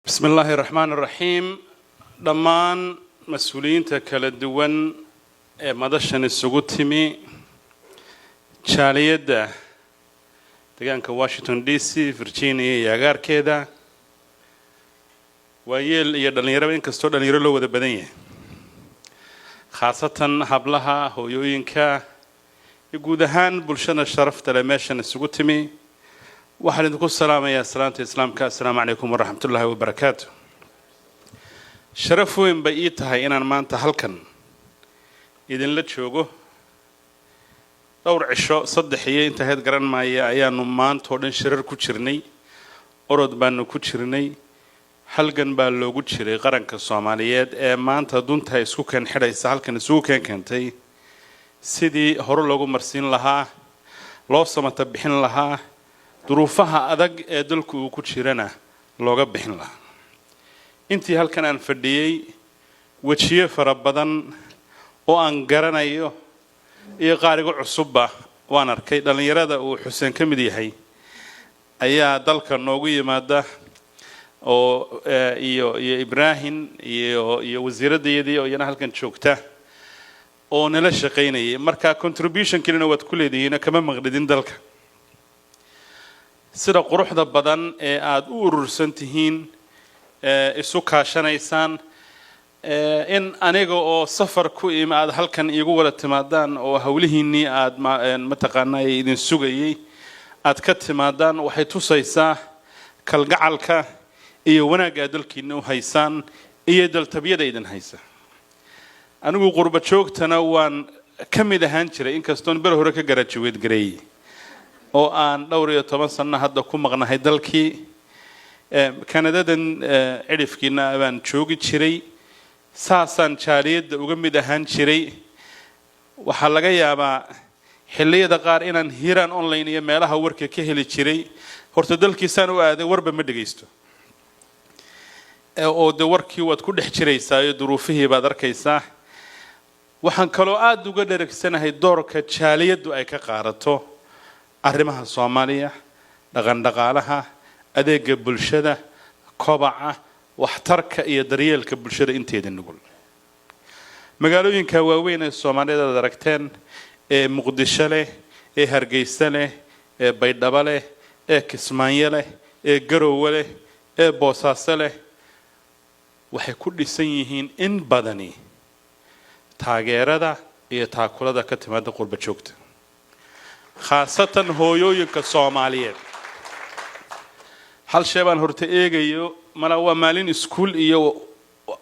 Bismi illaahi raxmaan raxiim. Dhammaan mas-uuliyiinta kala duwan ee madashan isugu timi, jaaliyadda deegaanka Washington DC, Virginia iyo agaarkeeda, waayeel iyo dhallinyaraba, inkastoo dhallinyaro loo wada badan yahay, khaasatan hablaha, hooyooyinka iyo guud ahaan bulshada sharafta leh meeshan isugu timi, waxaan idinku salaamayaa salaanta islaamka. Assalaamu calaykum waraxmat ullaahi wabarakaatu. Sharaf weyn bay ii tahay inaan maanta halkan idinla joogo. Dhowr cisho, 3 iyo inta heed garan maaya, ayaanu maanta oo dhan shirar ku jirnay, orod baanu ku jirnay, halgan baa loogu jiray qaranka Soomaaliyeed ee maanta dunta isku keen xidhaysa halkan isugu keen keentay, sidii hore loogu marsiin lahaa, loo samata bixin lahaa, duruufaha adag ee dalku uu ku jirana looga bixin lahaa. Intii halkan aan fadhiyey, wejiyo fara badan oo aan garanayo iyo qaarigo cusubba waan arkay. Dhallinyarada uu Xuseen ka mid yahay ayaa dalka noogu yimaada, oo iyo Ibraahim iyo wasiiraddayadii oo iyana halkan joogta oo nala shaqaynayay. Marka contribution kelina waad ku leedihiin, kama maqlidin dalka. Sida quruxda badan ee aada u urursan tihiin, isu kaashanaysaan, in aniga oo safar ku imi aada halkan iigu wada timaadaan, oo howlihiinnii aada mataqaanaa idin sugayay aad ka timaadaan, waxay tusaysaa kalgacalka iyo wanaagga aad dalkiina u haysaan iyo daltabyada idin haysa. Anigu qurba joogtana waan ka mid ahaan jiray, inkastoon ber hore ka graduate gareeyey oo aan dhowr iyo toban sanno hadda ku maqnahay dalkii. Kanadadan cidhifkiina baan joogi jiray, saasaan jaaliyadda uga mid ahaan jiray. Waxaa laga yaabaa xilliyada qaar inaan Hiiraan Online iyo meelaha warka ka heli jiray. Horta dalkiisaan u aaday warba ma dhegaysto, oo de warkii waad ku dhex jiraysaa iyo duruufihii baad arkaysaa. Waxaan kaloo aada uga dheregsanahay doorka jaaliyaddu ay ka qaadato arrimaha Soomaaliya, dhaqandhaqaalaha, adeega bulshada, kobaca, waxtarka iyo daryeelka bulshada inteeda nugul. Magaalooyinka waaweyn ee Soomaalida aad aragteen, ee Muqdisho leh, ee Hargeysa leh, ee Baydhabo leh, ee Kismaayo leh, ee Garowe leh, ee Boosaaso leh, waxay ku dhisan yihiin in badani taageerada iyo taakulada ka timaada qurba joogta, khaasatan hooyooyinka Soomaaliyeed. Hal shay baan horta eegayo mala, waa maalin iskuul iyo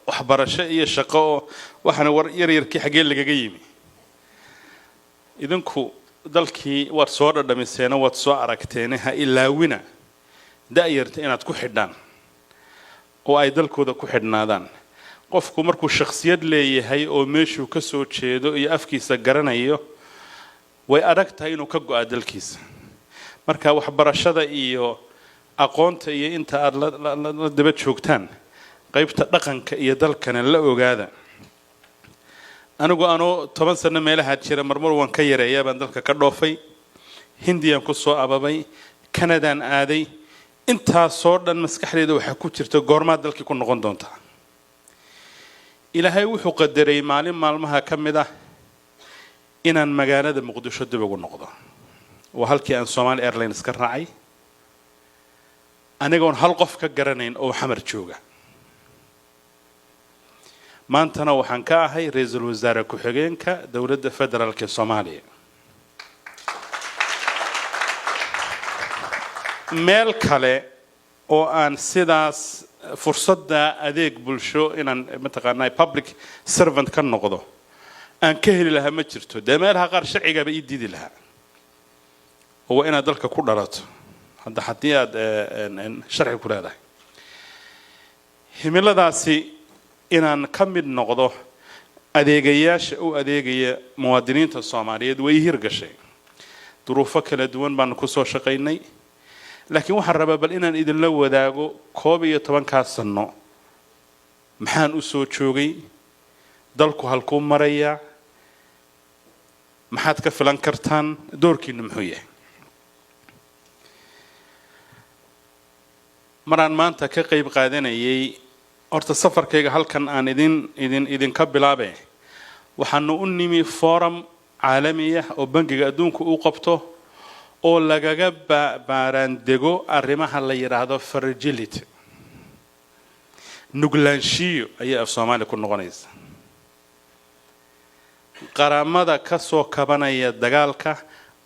waxbarasho iyo shaqo, oo waxaana war yaryarkii xaggee lagaga yimi. Idinku dalkii waad soo dhadhamiseeno, waad soo aragteene, ha ilaawina da'yarta inaad ku xidhaan oo ay dalkooda ku xidhnaadaan. Qofku markuu shakhsiyad leeyahay oo meeshuu ka soo jeedo iyo afkiisa garanayo, way adag tahay inuu ka go'a dalkiisa. Marka waxbarashada iyo aqoonta iyo inta aada la daba joogtaan, qaybta dhaqanka iyo dalkana la ogaada. Anigu anoo 10 sano meelaha jira, marmar waan ka yareeyaa, baan dalka ka dhoofay. Hindiyaan ku soo ababay, Kanadaan aaday. Intaasoo dhan maskaxdeeda waxaa ku jirta: goormaad dalkii ku noqon doontaa? Ilaahay wuxuu qadaray maalin maalmaha ka mid ah inaan magaalada Muqdisho dib ugu noqdo. Waa halkii aan Somali Airlines ka raacay, anigoon hal qof ka garanayn oo Xamar jooga. Maantana waxaan ka ahay ra-iisul wasaare ku-xigeenka dowladda federaalka ee Soomaaliya. Meel kale oo aan sidaas fursadda adeeg bulsho, inaan mataqaanaa public servant ka noqdo, aan ka heli lahaa ma jirto. Dee meelaha qaar sharcigaaba ii diidi lahaa, oo waa inaad dalka ku dhalato hadda haddii aad sharci ku leedahay. Himiladaasi inaan ka mid noqdo adeegayaasha u adeegaya muwaadiniinta Soomaaliyeed way hirgashay. Duruufo kala duwan baanu kusoo shaqaynay, laakiin waxaan rabaa bal inaan idinla wadaago 11-kaa sano maxaan u soo joogay, dalku halkuu marayaa, maxaad ka filan kartaan, doorkiinu muxuu yahay. Maraan maanta ka qayb qaadanayay, horta safarkayga halkan aan idin idinka bilaabe, waxaanu u nimi forum caalami ah oo Bangiga Adduunka uu qabto oo lagaga baaraandego arrimaha la yidhaahdo fragility, nuglaanshiyo ayay af Soomaaliya ku noqonaysa, qaramada ka soo kabanaya dagaalka,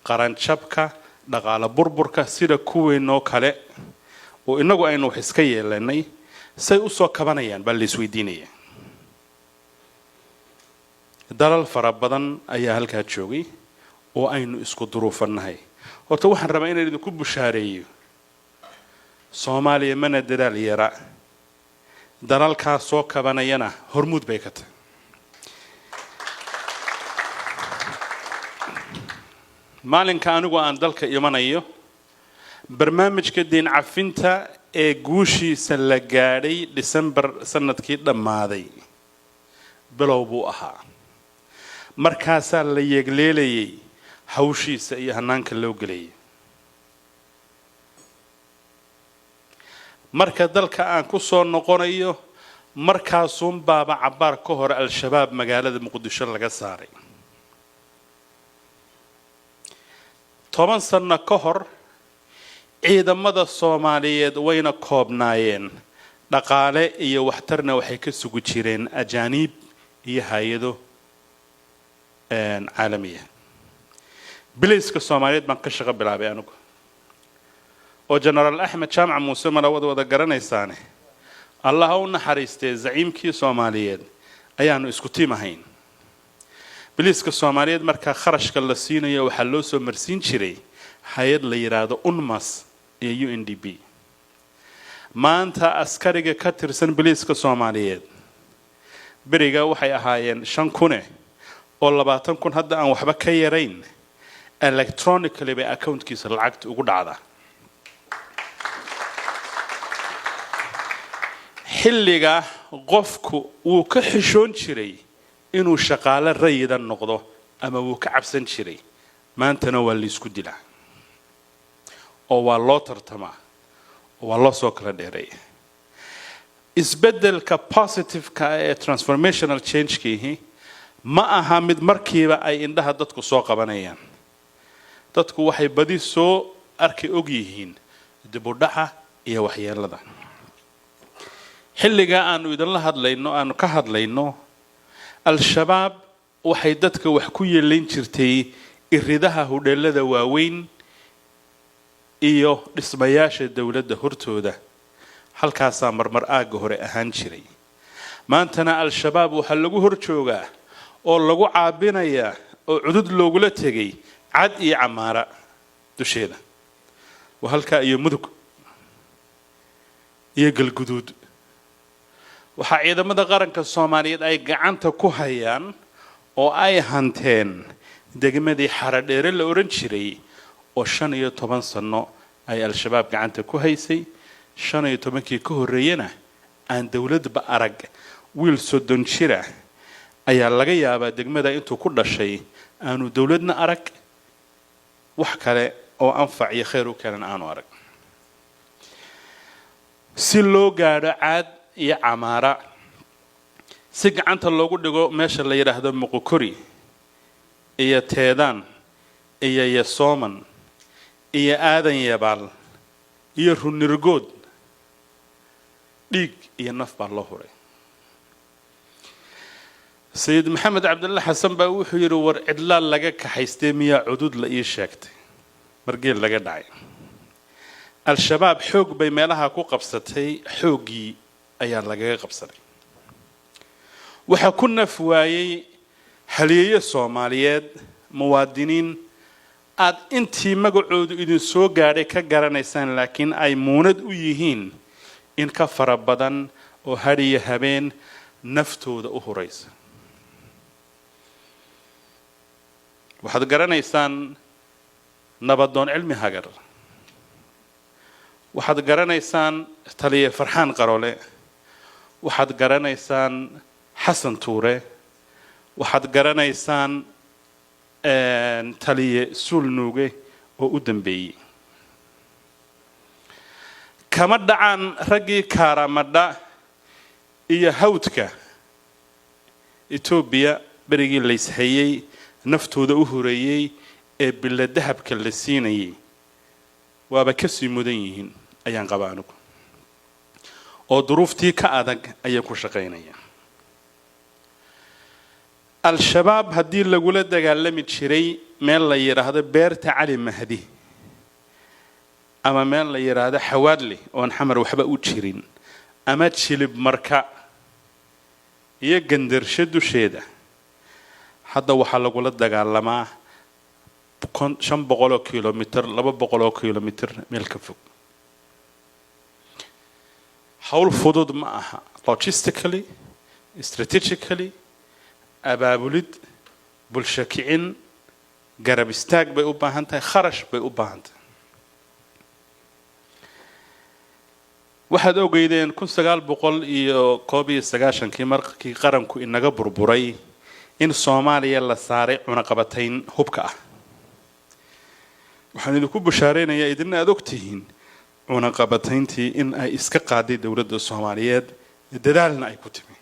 qaranjabka, dhaqaale burburka, sida kuweenoo kale oo innagu aynu wax iska yeelanay, say u soo kabanayaan baa la isweydiinaya. Dalal fara badan ayaa halkaa joogay oo aynu isku duruufannahay. Horta waxaan rabaa inaan idinku bushaareeyo, Soomaaliya mana dadaal yara, dalalkaa soo kabanayana hormuud bay ka tahay. Maalinka anigu aan dalka imanayo, barnaamijka deyn cafinta ee guushiisa la gaadhay December sanadkii dhammaaday bilow buu ahaa. Markaasaa la yeegleelayay hawshiisa iyo hanaanka loo gelayay. Marka dalka aan ku soo noqonayo, markaasuunbaaba cabbaar ka hore Al-Shabaab magaalada Muqdisho laga saaray. 10 sano ka hor ciidamada Soomaaliyeed wayna koobnaayeen, dhaqaale iyo waxtarna waxay ka sugi jireen ajaaniib iyo hay-ado caalamiya. Bilayska Soomaaliyeed baan ka shaqo bilaabay anigu oo Genaraal Axmed Jaamac Muuse mala wada garanaysaane, Allah ha u naxariistee, zaciimkii Soomaaliyeed ayaanu isku tiim ahayn. Biliiska Soomaaliyeed markaa kharashka la siinayo waxaa loo soo marsiin jiray hay-ad la yidhaahdo UNMAS iyo UNDP. Maanta askariga ka tirsan biliiska Soomaaliyeed, beriga waxay ahaayeen 5,000 oo 20,000 hadda aan waxba ka yarayn, electronically bay accountkiisa lacagta ugu dhacdaa. Xilliga qofku wuu ka xishoon jiray inuu shaqaale rayida noqdo ama wuu ka cabsan jiray. Maantana waa laysku dilaa oo waa loo tartamaa oo waa loo soo kala dheereeya. Isbeddelka positive-ka ee transformational change-kiihi ma aha mid markiiba ay indhaha dadku soo qabanayaan. Dadku waxay badi soo arkay og yihiin dib u dhaca iyo waxyeelada. Xilligaa aanu idinla hadlayno, aanu ka hadlayno, Al-Shabaab waxay dadka wax ku yeelayn jirtay iridaha hudheelada waaweyn iyo dhismayaasha dowladda hortooda. Halkaasaa marmar aagga hore ahaan jiray. Maantana Al-Shabaab waxaa lagu hor joogaa oo lagu caabinayaa oo cudud loogula tegay Cad iyo Camaara dusheeda, waa halkaa, iyo Mudug iyo Galguduud. Waxaa ciidamada qaranka Soomaaliyeed ay gacanta ku hayaan oo ay hanteen degmadii Xaradheere la odhan jiray oo 15 sano ay Al-Shabaab gacanta ku haysay. 15-kii ka horreeyana aan dowladba arag. Wiil 30 jira ayaa laga yaabaa degmada intuu ku dhashay aanu dowladna arag, wax kale oo anfac iyo khayr u keenan aanu arag. Si loo gaadho Caad iyo Camaara, si gacanta loogu dhigo meesha la yidhaahdo Muqukori iyo Teedaan iyo Yasooman iyo Aadan Yabaal iyo Runirgood, dhiig iyo naf baa loo huray. Sayid Maxamed Cabdilla Xasan baa wuxuu yidhi: "War cidlaal laga kaxaystay miyaa cudud la ii sheegtay?" Margeel laga dhacay. Al-Shabaab xoog bay meelaha ku qabsatay, xooggii ayaa lagaga qabsaday. Waxaa ku naf waayey halyeeyo Soomaaliyeed, muwaadiniin aad intii magacoodu idin soo gaadhay ka garanaysaan, laakiin ay muunad u yihiin in ka fara badan oo hadhiyo habeen naftooda u huraysa. Waxaad garanaysaan Nabadoon Cilmi Hagar, waxaad garanaysaan Taliye Farxaan Qarole, waxaad garanaysaan Xasan Tuure, waxaad garanaysaan Taliye Suul Nuuge oo u dambeeyey. Kama dhacaan raggii Kaaramadha iyo hawdka Etoobiya berigii layshayey naftooda u horeeyey ee bila dahabka la siinayay. Waaba kasii mudan yihiin ayaan qabaa anigu, oo duruuftii ka adag ayay ku shaqaynayaan. Al-Shabaab haddii lagula dagaalami jiray meel la yidhaahdo Beerta Cali Mahdi ama meel la yidhaahdo Xawaadli oon Xamar waxba u jirin ama Jilib Marka iyo Gandarsho dusheeda, hadda waxaa lagula dagaalamaa 500 kilomitr, 200 kilomitr meel ka fog. Hawl fudud ma aha logistically, strategically, abaabulid, bulsho kicin, garab istaag bay u baahan tahay, kharash bay u baahan tahay. Waxaad ogeydeen 1991-kii markii qaranku inaga burburay in Soomaaliya la saaray cunaqabatayn hubka ah. Waxaan idinku bushaaraynayaa, idina aad ogtihiin, cunaqabatayntii in ay iska qaaday dowladda Soomaaliyeed, dadaalna ay ku timi.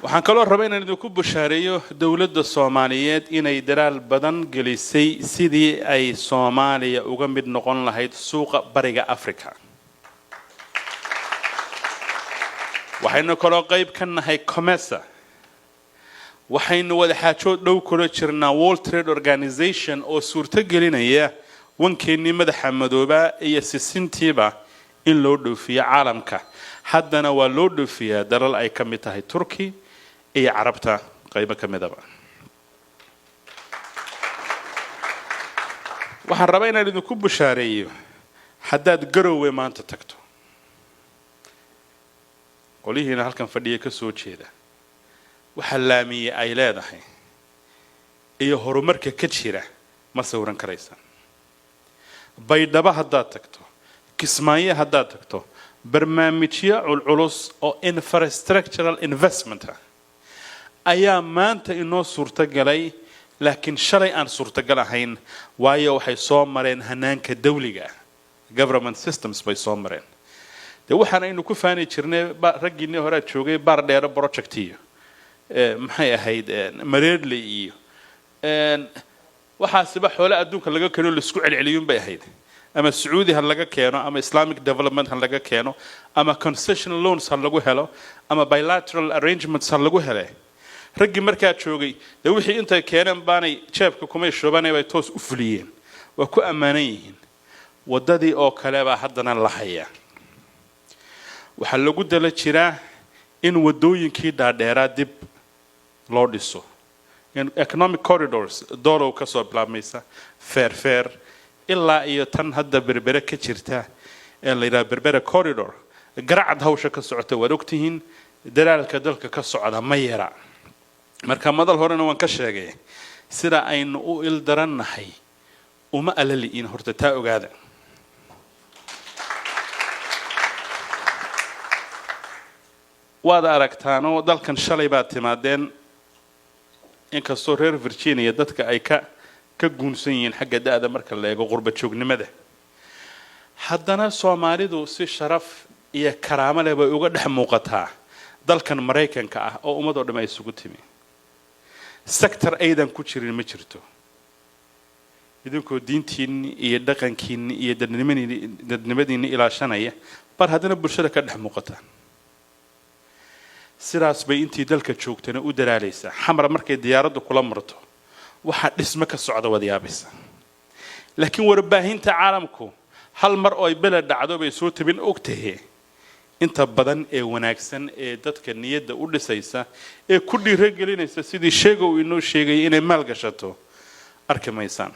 Waxaan kaloo rabaa inaan idinku bushaareeyo dowladda Soomaaliyeed inay dadaal badan gelisay sidii ay Soomaaliya uga mid noqon lahayd suuqa Bariga Africa. Waxaynu kaloo qayb ka nahay COMESA. Waxaynu wadaxaajood dhow kula jirnaa World Trade Organization oo suurto gelinaya wankeennii madaxa madoobaa iyo sisintiiba in loo dhoofiyo caalamka. Haddana waa loo dhoofiyaa dalal ay ka mid tahay Turki iyo Carabta qaybo ka midaba. Waxaan rabaa inaan idinku bushaareeyo, haddaad Garowe maanta tagto, qolyihiina halkan fadhiya ka soo jeeda, waxa laamiye ay leedahay iyo horumarka ka jira ma sawiran karaysaan. Baydhabo haddaad tagto, Kismaayo haddaad tagto, barnaamijyo culculus oo infrastructural investment ah ayaa maanta inoo suurtogalay, laakiin shalay aan suurtagal ahayn, waayo waxay soo mareen hanaanka dawliga ah, government systems bay soo mareen. Dee waxaan aynu ku faani jirnay, raggiinii horaa joogay, Baar Dheero project iyo maxay ahayd, Mareerley iyo waxaasiba xoole adduunka laga keeno laisku celceliyuun bay ahayd. Ama Sacuudi ha laga keeno, ama Islamic Development ha laga keeno, ama concessional loans ha lagu helo, ama bilateral arrangements ha lagu hele. Raggii markaa joogay dee wixii intay keeneen baanay jeebka kumay shubanay, bay toos u fuliyeen, waa ku ammaanan yihiin. Waddadii oo kale baa haddana la hayaa. Waxaa lagu dala jiraa in waddooyinkii dhaadheeraa dib loo dhiso, in economic corridors Doolow ka soo bilaabmaysa, Feerfeer ilaa iyo tan hadda Berbere ka jirta ee la yidhaha Berbere Corridor. Garacad hawsha ka socota waad ogtihiin. Dadaalka dalka ka socda ma yara. Marka madal horena waan ka sheegay sida aynu u ildarannahay uma alali'in. Horta taa ogaada. Waad aragtaanoo dalkan shalay baad timaadeen, inkastoo reer Virginia dadka ay ka guunsan yihiin xagga da'da marka la eego qurba joognimada, haddana Soomaalidu si sharaf iyo karaamo leh bay uga dhex muuqataa dalkan Maraykanka ah oo ummad oo dham ay isugu timi. Sector aydan ku jirin ma jirto. Idinkoo diintiinni iyo dhaqankiinni iyo dadnimadiinni ilaashanaya bar haddana bulshada ka dhex muuqataan. Sidaas bay intii dalka joogtana u dalaalaysaa. Xamar markay diyaaraddu kula marto, waxaa dhismo ka socda waad yaabaysa, laakiin warbaahinta caalamku hal mar oo ay beled dhacdo bay soo tabin og tahe. Inta badan ee wanaagsan ee dadka niyadda u dhisaysa ee ku dhiirogelinaysa, sidii sheega uu inoo sheegayay, inay maal gashato arki maysaan.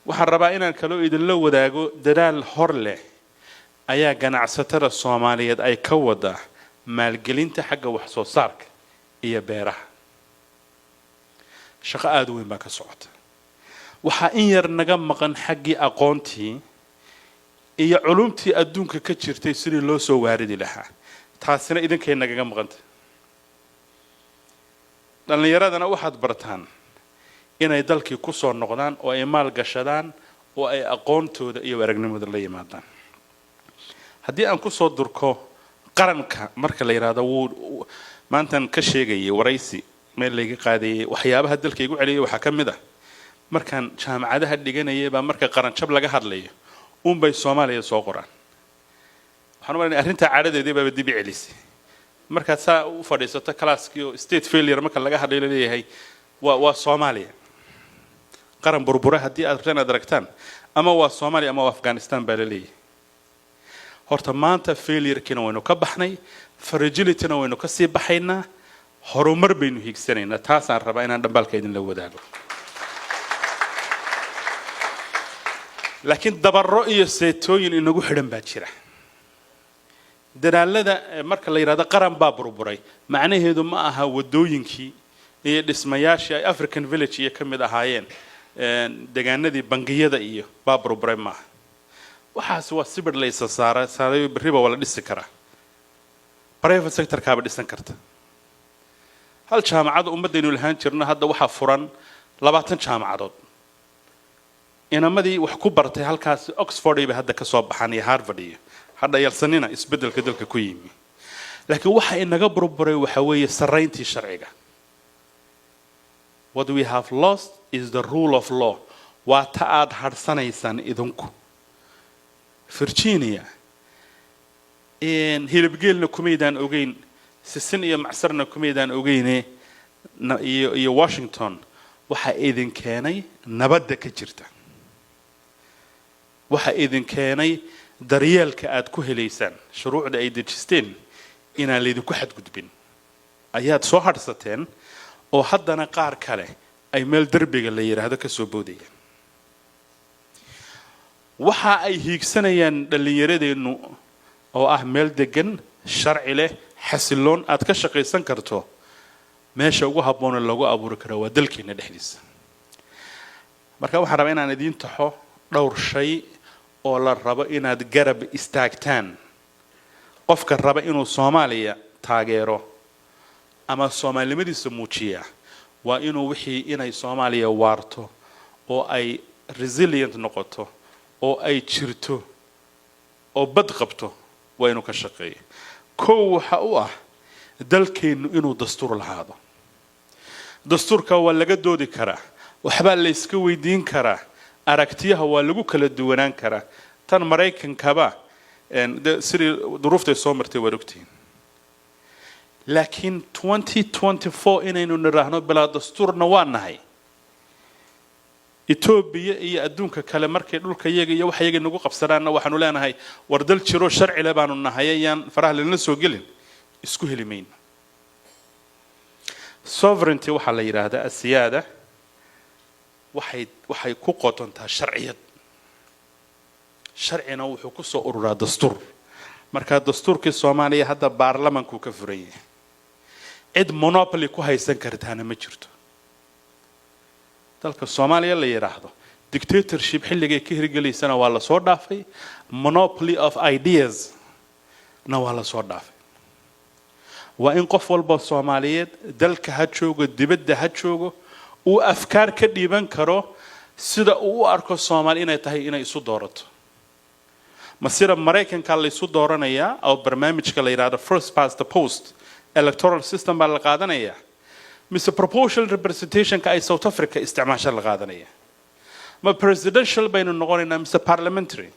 Waxaan rabaa inaan kaloo idinla wadaago dadaal hor leh ayaa ganacsatada Soomaaliyeed ay ka wadaa maalgelinta xagga wax soo saarka iyo beeraha. Shaqo aada u weyn baa ka socota. Waxaa in yar naga maqan xaggii aqoontii iyo culumtii adduunka ka jirtay sidii loo soo waaridi lahaa. Taasina idinkay nagaga maqanta. Dhallinyaradana waxaad bartaan Inay dalkii ku soo noqdaan oo ay maal gashadaan oo ay aqoontooda iyo aragnimadooda la yimaadaan. Haddii aan kusoo durko qaranka, marka la yidhaahdo, wuu maantan ka sheegayay waraysi meel layga qaadayay, waxyaabaha dalka igu celiyay waxaa ka mid ah markaan jaamacadaha dhiganayay baa marka qaranjab laga hadlayo uunbay Soomaaliya soo qoraan. Waxaan u malanaya arrintaa cadhadeedii baaba dib i celisay. Markaad saa u fadhiisato classkii oo state failure marka laga hadlayo laleeyahay waa Soomaaliya, qaran burbura haddii aad rabtaan inaad aragtaan, ama waa Soomaaliya ama waa Afghanistan baa la leeyahay. Horta maanta failurekiina waynu ka baxnay, fragilityna waynu ka sii baxaynaa, horumar baynu hiigsanaynaa. Taasaan rabaa inaan dhambaalka idinla wadaago. Laakiin dabaro iyo seetooyin inagu xidhan baa jira. Dadaalada marka la yidhahdo qaran baa burburay, macnaheedu ma aha wadooyinkii iyo dhismayaashii ay African Village iyo ka mid ahaayeen degaanadii bangiyada iyo baa burburay maaha. Waxaas waa sibir la isa saara saaray, berriba waa la dhisi karaa, private sectorkaaba dhisan karta. Hal jaamacad ummaddaynu lahaan jirno hadda waxaa furan 20 jaamacadood. Inamadii wax ku bartay halkaasi Oxford bay hadda ka soo baxaan iyo Harvard iyo hadha yalsanina isbeddelka dalka ku yimi. Laakiin waxa inaga burburay waxa weeye sarrayntii sharciga. What we have lost is the rule of law. Waa ta aad hadhsanaysaan idinku. Virginia hilibgeelna kumaydaan ogeyn, sisin iyo macsarna kumaydaan ogeyne, iyo Washington waxaa idin keenay nabadda ka jirta, waxaa idin keenay daryeelka aad ku helaysaan shuruucda ay dejisteen inaan laydinku xadgudbin ayaad soo hadhsateen, oo haddana qaar kale ay meel derbiga la yidhaahdo ka soo boodayaan. Waxa ay hiigsanayaan dhallinyaradeennu oo ah meel degan, sharci leh, xasiloon, aad ka shaqaysan karto, meesha ugu habboone loogu abuuri karo waa dalkeenna dhexdiisa. Marka waxaan rabaa inaan idiin taxo dhowr shay oo la rabo inaad garab istaagtaan. Qofka raba inuu Soomaaliya taageero ama soomaalinimadiisa muujiya waa inuu wixii inay Soomaaliya waarto oo ay resilient noqoto oo ay jirto oo bad qabto waa inuu ka shaqeeyo. Kow waxa u ah dalkeennu inuu dastuur lahaado. Dastuurka waa laga doodi karaa, waxbaa la iska weydiin karaa, aragtiyaha waa lagu kala duwanaan karaa. Tan Maraykankaba de sidii duruuftay soo martay waad ogtihiin. Laakiin 2024 inaynu nidhaahno bilaa dastuurna waa nahay, Etoobiya iyo adduunka kale markay dhulka iyaga iyo waxa iyaga nagu qabsanaanna waxaanu leenahay war dal jiroo sharcile baanu nahay, ayaan faraha lanala soo gelin, isku heli mayno. Sovereignty waxaa la yidhaahdaa asiyaada waxay ku qotontaa sharciyad, sharcina wuxuu ku soo ururaa dastuur. Marka dastuurkii Soomaaliya hadda baarlamankuu ka furan yahay, cid monopoly ku haysan kartaana ma jirto. Dalka Soomaaliya la yidhaahdo dictatorship xilligay ka hirgelaysana waa lasoo dhaafay, monopoly of ideas na waa lasoo dhaafay. Waa in qof walba Soomaaliyeed, dalka ha joogo, dibadda ha joogo, uu afkaar ka dhiiban karo sida uu u arko Soomaali inay tahay inay isu doorato. Ma sida Maraykanka laysu dooranayaa oo barnaamijka la yidhahdo first past the post electoral system baa la qaadanayaa, mise proportional representationka ay South Africa isticmaasha la qaadanaya? Ma presidential baynu noqonaynaa mise parliamentary?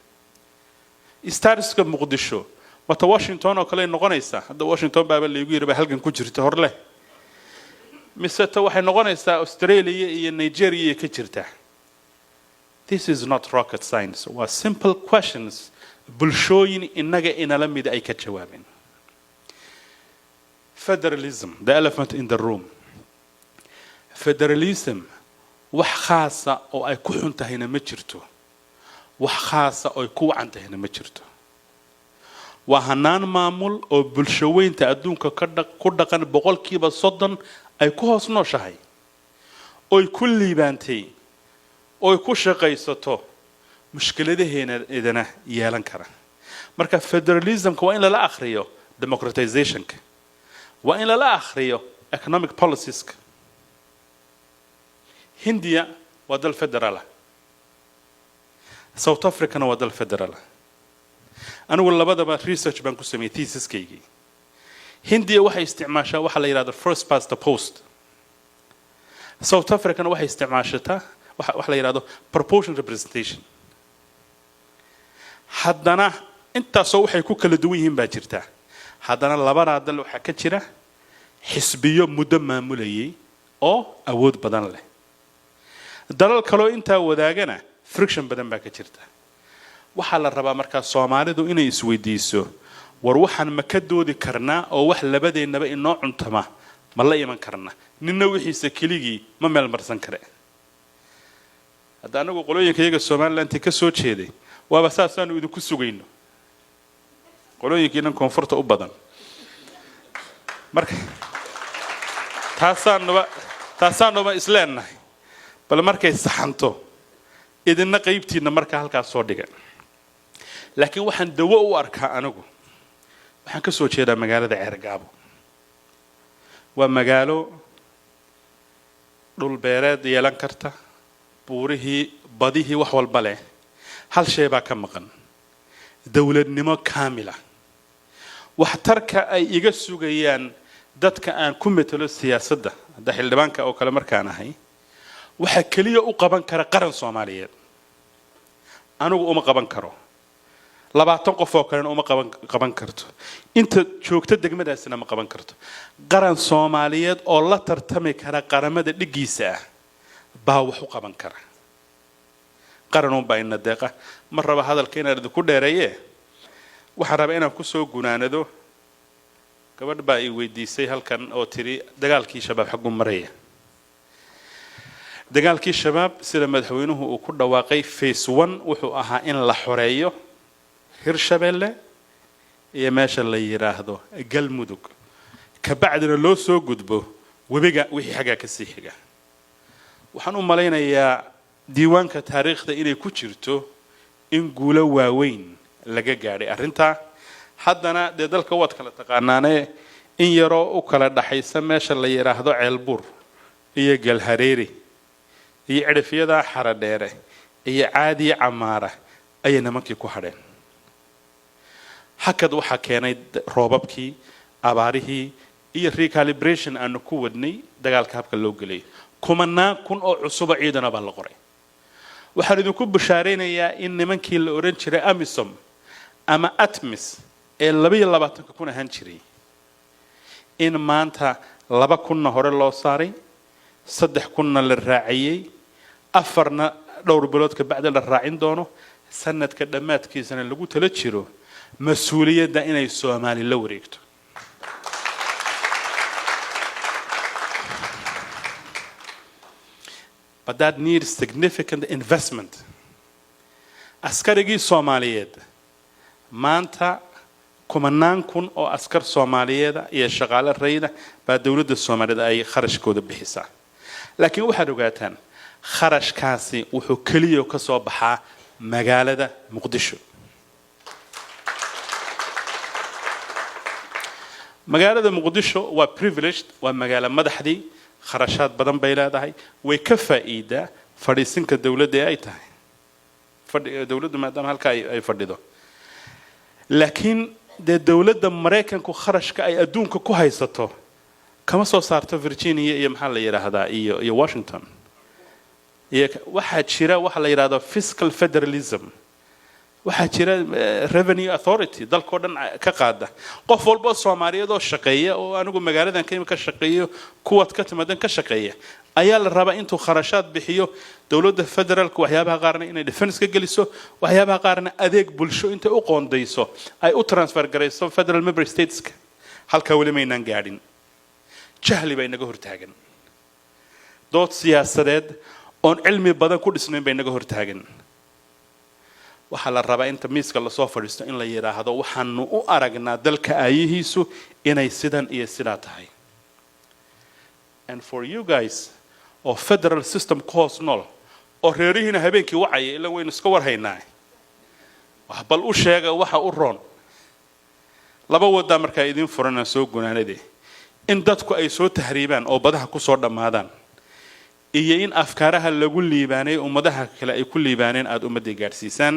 Statuska Muqdisho mata Washington oo kale ay noqonaysaa? Hadda Washington baaba laygu yidhi baa halgan ku jirta hor leh. Mise ta waxay noqonaysaa Australia iyo Nigeria iyo ka jirta? This is not rocket science. Waa simple questions bulshooyin innaga inala mida ay ka jawaabeen. Federalism, the elephant in the room. Federalism wax khaasa oo ay ku xun tahayna ma jirto, wax khaasa oo ay ku wacan tahayna ma jirto. Waa hanaan maamul oo bulsho weynta adduunka ku dhaqan 30% ay ku hoos nooshahay, oy ku liibaantay, oy ku shaqaysato, mushkiladaheena idana yeelan kara. Marka federalismka waa in lala akhriyo democratizationka, waa in lala akhriyo economic policieska. Hindiya waa dal federaal ah, South Africana waa dal federaal ah. Anigu labadaba research baan ku sameeyey thesiskaygii. Hindiya waxay isticmaashaa waxa la yidhahdo first past the post. South Africana waxay isticmaashataa waxa la yidhahdo proportional representation. Haddana intaasoo waxay ku kala duwan yihiin baa jirta. Haddana labadaa dal waxaa ka jira xisbiyo muddo maamulayay oo awood badan leh. Dalal kaloo intaa wadaagana friction badan baa ka jirta. Waxaa la rabaa markaa Soomaalidu inay isweydiiso: war, waxaan ma ka doodi karnaa oo wax labadeennaba inoo cuntama ma la iman karna? Ninna wixiisa keligii ma meel marsan kare. Hadda anagu qolooyinka iyaga Somalilanti ka soo jeeday waaba saasaanu idinku sugayno, qolooyinkiinan koonfurta u badan. Marka taasaanubaa isleennahay, bal markay saxanto idinna qaybtiinna markaa halkaas soo dhiga. Laakiin waxaan dawo u arkaa, anigu waxaan ka soo jeedaa magaalada Ceergaabo. Waa magaalo dhul beereed yeelan karta, buurihii, badihii, wax walba leh. Hal shay baa ka maqan: dowladnimo kaamila. Waxtarka ay iga sugayaan dadka aan ku metelo siyaasadda, hadda xildhibaanka oo kale markaan ahay, waxaa keliya u qaban kara qaran Soomaaliyeed. Anigu uma qaban karo, 20 qof oo kalena uma qaban karto, inta joogta degmadaasina ma qaban karto. Qaran Soomaaliyeed oo la tartami kara qaramada dhiggiisa ah baa wax u qaban kara. Qaranunbaa ina deeqa. Ma raba hadalka inaan idinku dheereeye. Waxaan rabaa inaan kusoo gunaanado. Gabadh baa i weydiisay halkan oo tidhi: "Dagaalkii Shabaab xagguu maraya?" Dagaalkii Shabaab, sida madaxweynuhu uu ku dhawaaqay, phase one wuxuu ahaa in la xoreeyo Hirshabeelle iyo meesha la yidhaahdo Galmudug, kabacdina loo soo gudbo webiga wixii xaggaa ka sii xiga. Waxaan u malaynayaa diiwaanka taariikhda inay ku jirto in guulo waaweyn laga gaadhay arrintaa. Haddana dee dalka waad kala taqaanaane, in yaroo u kala dhaxaysa meesha la yidhaahdo Ceelbuur iyo Galhareeri iyo cidhifyadaa Xaradheere iyo Caadiye Camaara ayay nimankii ku hadheen. Hakad waxaa keenay roobabkii, abaarihii iyo recalibration aanu ku wadnay dagaalka habka loo gelayo. Kumanaan kun oo cusuba ciidana baa la qoray. Waxaan idinku bashaaraynayaa in nimankii la odhan jiray AMISOM ama ATMIS ee 22-ka kun ahaan jiray in maanta 2,000-na hore loo saaray, 3,000-na la raaciyey, afarna dhowr bilood ka bacdi la raacin doono, sanadka dhammaadkiisana lagu tala jiro mas-uuliyadda inay Soomaali la wareegto. But that needs significant investment. Askarigii Soomaaliyeed maanta, kumanaan kun oo askar Soomaaliyeeda iyo shaqaale rayda baa dowladda Soomaaliyeed ay kharashkooda bixisaa. Laakiin waxaad ogaataan, kharashkaasi wuxuu keliya ka soo baxaa magaalada Muqdisho. Magaalada Muqdisho waa privileged, waa magaalo madaxdii, kharashaad badan bay leedahay, way ka faa'iidaa fadhiisinka dowladda ee ay tahay fadhi dowladdu maadaama halka ay fadhido. Laakiin dee dowladda Maraykanku kharashka ay adduunka ku haysato kama soo saarto Virginia iyo maxaa la yidhaahdaa iyo Washington iyo. Waxaa jira waxa la yidhahdo fiscal federalism. Waxaa jira revenue authority dalkao dhan ka qaada. Qof walba oo Soomaaliyeed oo shaqeeya, oo anigu magaaladan ka ka shaqeeyo, kuwaad ka timaadan ka shaqeeya, ayaa la rabaa intuu kharashaad bixiyo dowladda federaalka waxyaabaha qaarna inay defense ka geliso, waxyaabaha qaarna adeeg bulsho intay u qoondayso ay u transfer garayso federal member stateska. Halkaa weli maynaan gaadhin. Jahli baa inaga hortaagan, dood siyaasadeed oon cilmi badan ku dhisnayn bay inaga hortaagan. Waxaa la rabaa inta miiska lasoo fadhiisto in la yidhaahdo: waxaanu u aragnaa dalka aayihiisu inay sidan iyo sidaa tahay. And for you guys oo federal system ku hoos nool oo reerihiina habeenkii wacaya, ilaa waynu iska warhaynaa, wax bal u sheega waxa u roon. Laba wadaa markaa idiin furan aan soo gunaanade: in dadku ay soo tahriibaan oo badaha ku soo dhammaadaan. Iyo in afkaaraha lagu liibaanay, ummadaha kale ay ku liibaaneen, aada ummadday gaadhsiisaan.